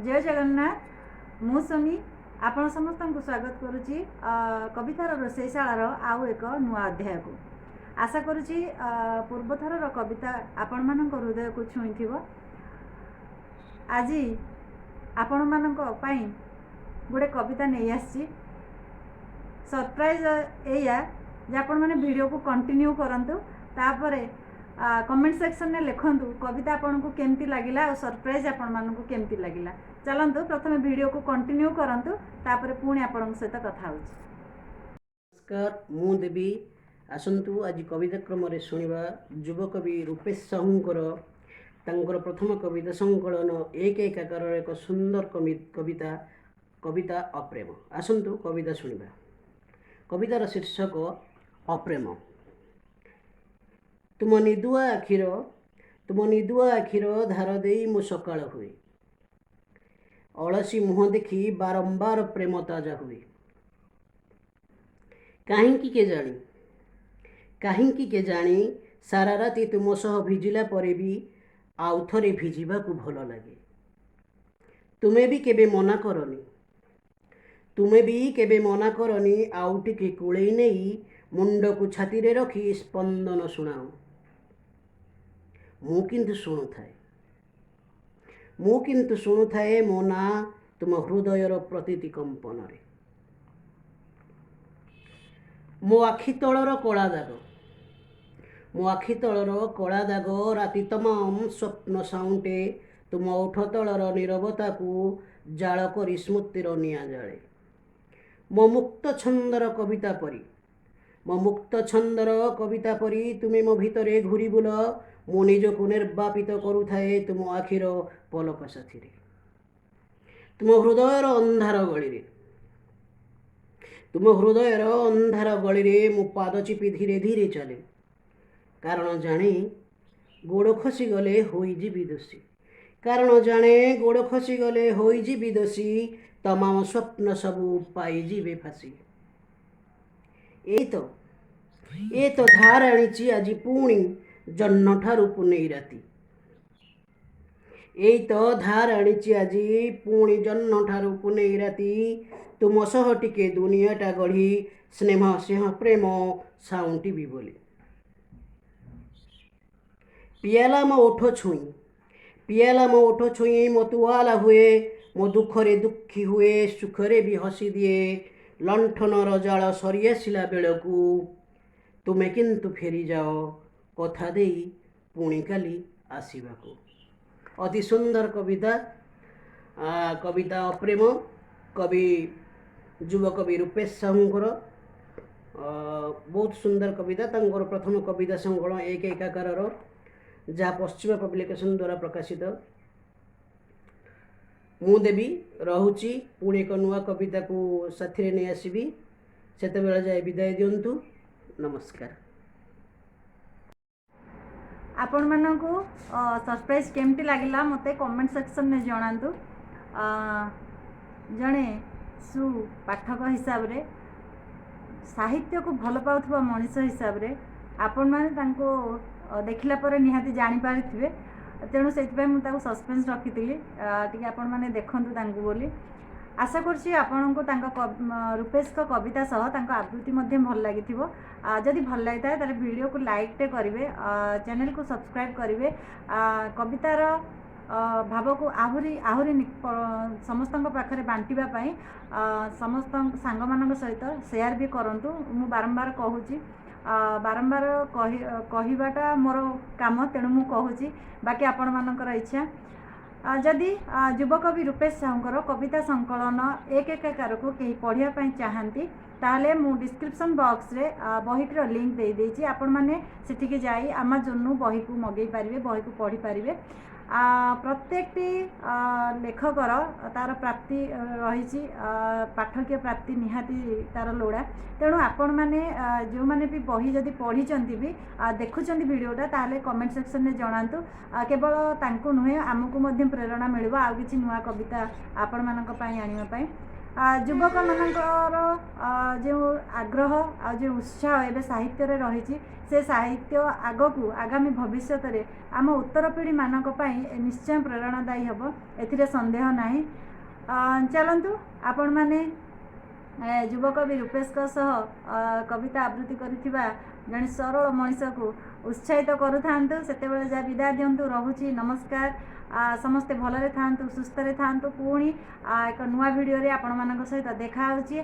ଜୟ ଜଗନ୍ନାଥ। ମୁଁ ସୋନି ଆପଣ ସମସ୍ତଙ୍କୁ ସ୍ୱାଗତ କରୁଛି କବିତାର ରୋଷେଇଶାଳାର ଆଉ ଏକ ନୂଆ ଅଧ୍ୟାୟକୁ। ଆଶା କରୁଛି ପୂର୍ବଥରର କବିତା ଆପଣମାନଙ୍କ ହୃଦୟକୁ ଛୁଇଁଥିବ। ଆଜି ଆପଣମାନଙ୍କ ପାଇଁ ଗୋଟେ କବିତା ନେଇ ଆସିଛି। ସରପ୍ରାଇଜ୍ ଏଇଆ ଯେ ଆପଣମାନେ ଭିଡ଼ିଓକୁ କଣ୍ଟିନ୍ୟୁ କରନ୍ତୁ, ତାପରେ କମେଣ୍ଟ ସେକ୍ସନରେ ଲେଖନ୍ତୁ କବିତା ଆପଣଙ୍କୁ କେମିତି ଲାଗିଲା ଆଉ ସରପ୍ରାଇଜ୍ ଆପଣମାନଙ୍କୁ କେମିତି ଲାଗିଲା। ଚାଲନ୍ତୁ, ପ୍ରଥମେ ଭିଡ଼ିଓକୁ କଣ୍ଟିନ୍ୟୁ କରନ୍ତୁ, ତାପରେ ପୁଣି ଆପଣଙ୍କ ସହିତ କଥା ହେଉଛି। ନମସ୍କାର, ମୁଁ ଦେବୀ। ଆସନ୍ତୁ, ଆଜି କବିତା କ୍ରମରେ ଶୁଣିବା ଯୁବକବି ରୂପେଶ ସାହୁଙ୍କର ତାଙ୍କର ପ୍ରଥମ କବିତା ସଂକଳନ ଏକ ଏକାକାରର ଏକ ସୁନ୍ଦର କବିତା, କବିତା ଅପ୍ରେମ। ଆସନ୍ତୁ କବିତା ଶୁଣିବା। କବିତାର ଶୀର୍ଷକ ଅପ୍ରେମ। ତୁମ ନିଦୁଆ ଆଖିର ଧାର ଦେଇ ମୁଁ ସକାଳ ହୁଏ। ଅଳସୀ ମୁହଁ ଦେଖି ବାରମ୍ବାର ପ୍ରେମ ତାଜା ହୁଏ। କାହିଁକି କେଜାଣି, କାହିଁକି କେଜାଣି, ସାରା ରାତି ତୁମ ସହ ଭିଜିଲା ପରେ ବି ଆଉ ଥରେ ଭିଜିବାକୁ ଭଲ ଲାଗେ। ତୁମେ ବି କେବେ ମନା କରନି, ତୁମେ ବି କେବେ ମନା କରନି। ଆଉ ଟିକେ କୋଳେଇ ନେଇ ମୁଣ୍ଡକୁ ଛାତିରେ ରଖି ସ୍ପନ୍ଦନ ଶୁଣାଅ। ମୁଁ କିନ୍ତୁ ଶୁଣୁଥାଏ, ମୁଁ କିନ୍ତୁ ଶୁଣୁଥାଏ ମୋ ନାଁ ତୁମ ହୃଦୟର ପ୍ରତିଟି କମ୍ପନରେ। ମୋ ଆଖି ତଳର କଳା ଦାଗ, ମୋ ଆଖି ତଳର କଳା ଦାଗ ରାତି ତମାମ ସ୍ୱପ୍ନ ସାଉଁଟେ। ତୁମ ଓଠ ତଳର ନୀରବତାକୁ ଜାଳ କରି ସ୍ମୃତିର ନିଆଁ ଜାଳେ। ମୋ ମୁକ୍ତ ଛନ୍ଦର କବିତା ପରି, ମୋ ମୁକ୍ତ ଛନ୍ଦର କବିତା ପରି ତୁମେ ମୋ ଭିତରେ ଘୁରି ବୁଲ। ମୁଁ ନିଜକୁ ନିର୍ବାପିତ କରୁଥାଏ ତୁମ ଆଖିର ପଲକ ସାଥିରେ। ତୁମ ହୃଦୟର ଅନ୍ଧାର ଗଳିରେ, ତୁମ ହୃଦୟର ଅନ୍ଧାର ଗଳିରେ ମୁଁ ପାଦ ଚିପି ଧୀରେ ଧୀରେ ଚାଲେ। କାରଣ ଜାଣେ, ଗୋଡ଼ ଖସିଗଲେ ହୋଇଯିବି ଦୋଷୀ। କାରଣ ଜାଣେ, ଗୋଡ଼ ଖସିଗଲେ ହୋଇଯିବି ଦୋଷୀ, ତମାମ ସ୍ୱପ୍ନ ସବୁ ପାଇଯିବେ ଫାଶୀ। ଏ ତ ଧାର ଆଣିଛି ଆଜି ପୁଣି ଜହ୍ନଠାରୁ ପୁନେଇ ରାତି। ଏଇ ତ ଧାର ଆଣିଛି ଆଜି ପୁଣି ଜହ୍ନଠାରୁ ପୁନେଇ ରାତି, ତୁମ ସହ ଟିକେ ଦୁନିଆଟା ଗଢ଼ି ସ୍ନେହ ସ୍ନେହ ପ୍ରେମ ସାଉଁଟିବି ବୋଲି। ପିଆଲା ମୋ ଓଠ ଛୁଇଁ, ପିଆଲା ମୋ ଓଠ ଛୁଇଁ ମତୁଆଲା ହୁଏ। ମୋ ଦୁଃଖରେ ଦୁଃଖୀ ହୁଏ, ସୁଖରେ ବି ହସି ଦିଏ। ଲଣ୍ଠନର ଜାଳ ସରିଆସିଲା ବେଳକୁ ତୁମେ କିନ୍ତୁ ଫେରିଯାଅ କଥା ଦେଇ ପୁଣି କାଲି ଆସିବାକୁ। ଅତି ସୁନ୍ଦର କବିତା, କବିତା ଅପ୍ରେମ, କବି ଯୁବକବି ରୂପେଶ ସାହୁଙ୍କର ବହୁତ ସୁନ୍ଦର କବିତା। ତାଙ୍କର ପ୍ରଥମ କବିତା ସଂକଳନ ଏକ ଏକାକାରର, ଯାହା ପଶ୍ଚିମ ପବ୍ଲିକେସନ୍ ଦ୍ୱାରା ପ୍ରକାଶିତ। ମୁଁ ଦେବୀ ରହୁଛି। ପୁଣି ଏକ ନୂଆ କବିତାକୁ ସାଥିରେ ନେଇ ଆସିବି। ସେତେବେଳେ ଯାଏ ବିଦାୟ ଦିଅନ୍ତୁ। ନମସ୍କାର। ଆପଣମାନଙ୍କୁ ସରପ୍ରାଇଜ୍ କେମିତି ଲାଗିଲା, ମୋତେ କମେଣ୍ଟ ସେକ୍ସନରେ ଜଣାନ୍ତୁ। ଜଣେ ସୁପାଠକ ହିସାବରେ, ସାହିତ୍ୟକୁ ଭଲ ପାଉଥିବା ମଣିଷ ହିସାବରେ ଆପଣମାନେ ତାଙ୍କୁ ଦେଖିଲା ପରେ ନିହାତି ଜାଣିପାରିଥିବେ। ତେଣୁ ସେଇଥିପାଇଁ ମୁଁ ତାକୁ ସସ୍ପେନ୍ସ ରଖିଥିଲି, ଟିକେ ଆପଣମାନେ ଦେଖନ୍ତୁ ତାଙ୍କୁ ବୋଲି। ଆଶା କରୁଛି ଆପଣଙ୍କୁ ତାଙ୍କ ରୂପେଶଙ୍କ କବିତା ସହ ତାଙ୍କ ଆବୃତ୍ତି ମଧ୍ୟ ଭଲ ଲାଗିଥିବ। ଯଦି ଭଲ ଲାଗିଥାଏ, ତାହେଲେ ଭିଡ଼ିଓକୁ ଲାଇକ୍ଟେ କରିବେ, ଚ୍ୟାନେଲକୁ ସବସ୍କ୍ରାଇବ୍ କରିବେ। କବିତାର ଭାବକୁ ଆହୁରି ଆହୁରି ସମସ୍ତଙ୍କ ପାଖରେ ବାଣ୍ଟିବା ପାଇଁ ସମସ୍ତ ସାଙ୍ଗମାନଙ୍କ ସହିତ ସେୟାର ବି କରନ୍ତୁ। ମୁଁ ବାରମ୍ବାର କହୁଛି, ବାରମ୍ବାର କହିବାଟା ମୋର କାମ, ତେଣୁ ମୁଁ କହୁଛି। ବାକି ଆପଣମାନଙ୍କର ଇଚ୍ଛା। ଯଦି ଯୁବକବି ରୂପେଶ ସାହୁଙ୍କର କବିତା ସଂକଳନ ଏକ ଏକାକାରକୁ କେହି ପଢ଼ିବା ପାଇଁ ଚାହାନ୍ତି, ତାହେଲେ ମୁଁ ଡିସ୍କ୍ରିପସନ୍ ବକ୍ସରେ ବହିଟିର ଲିଙ୍କ୍ ଦେଇଦେଇଛି। ଆପଣମାନେ ସେଠିକି ଯାଇ ଆମାଜନରୁ ବହିକୁ ମଗେଇ ପାରିବେ, ବହିକୁ ପଢ଼ିପାରିବେ। ପ୍ରତ୍ୟେକଟି ଲେଖକର ତାର ପ୍ରାପ୍ତି ରହିଛି, ପାଠକୀୟ ପ୍ରାପ୍ତି ନିହାତି ତାର ଲୋଡ଼ା। ତେଣୁ ଆପଣମାନେ ଯେଉଁମାନେ ବି ବହି ଯଦି ପଢ଼ିଛନ୍ତି ବି ଦେଖୁଛନ୍ତି ଭିଡ଼ିଓଟା, ତାହେଲେ କମେଣ୍ଟ ସେକ୍ସନରେ ଜଣାନ୍ତୁ। କେବଳ ତାଙ୍କୁ ନୁହେଁ, ଆମକୁ ମଧ୍ୟ ପ୍ରେରଣା ମିଳିବ ଆଉ କିଛି ନୂଆ କବିତା ଆପଣମାନଙ୍କ ପାଇଁ ଆଣିବା ପାଇଁ। ଯୁବକମାନଙ୍କର ଯେଉଁ ଆଗ୍ରହ ଆଉ ଯେଉଁ ଉତ୍ସାହ ଏବେ ସାହିତ୍ୟରେ ରହିଛି, ସେ ସାହିତ୍ୟ ଆଗକୁ ଆଗାମୀ ଭବିଷ୍ୟତରେ ଆମ ଉତ୍ତରପିଢ଼ିମାନଙ୍କ ପାଇଁ ନିଶ୍ଚୟ ପ୍ରେରଣାଦାୟୀ ହେବ, ଏଥିରେ ସନ୍ଦେହ ନାହିଁ। ଚାଲନ୍ତୁ, ଆପଣମାନେ ଯୁବକବି ରୂପେଶଙ୍କ ସହ କବିତା ଆବୃତ୍ତି କରିଥିବା ଜଣେ ସରଳ ମଣିଷକୁ ଉତ୍ସାହିତ କରୁଥାନ୍ତୁ। ସେତେବେଳେ ଯାଏ ବିଦାୟ ଦିଅନ୍ତୁ, ରହୁଛି, ନମସ୍କାର। ସମସ୍ତେ ଭଲରେ ଥାଆନ୍ତୁ, ସୁସ୍ଥରେ ଥାଆନ୍ତୁ। ପୁଣି ଏକ ନୂଆ ଭିଡ଼ିଓରେ ଆପଣମାନଙ୍କ ସହିତ ଦେଖା ହେଉଛି।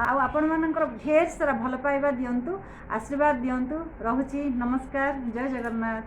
ଆଉ ଆପଣମାନଙ୍କର ଢେର ସାରା ଭଲ ପାଇବା ଦିଅନ୍ତୁ, ଆଶୀର୍ବାଦ ଦିଅନ୍ତୁ। ରହୁଛି, ନମସ୍କାର, ଜୟ ଜଗନ୍ନାଥ।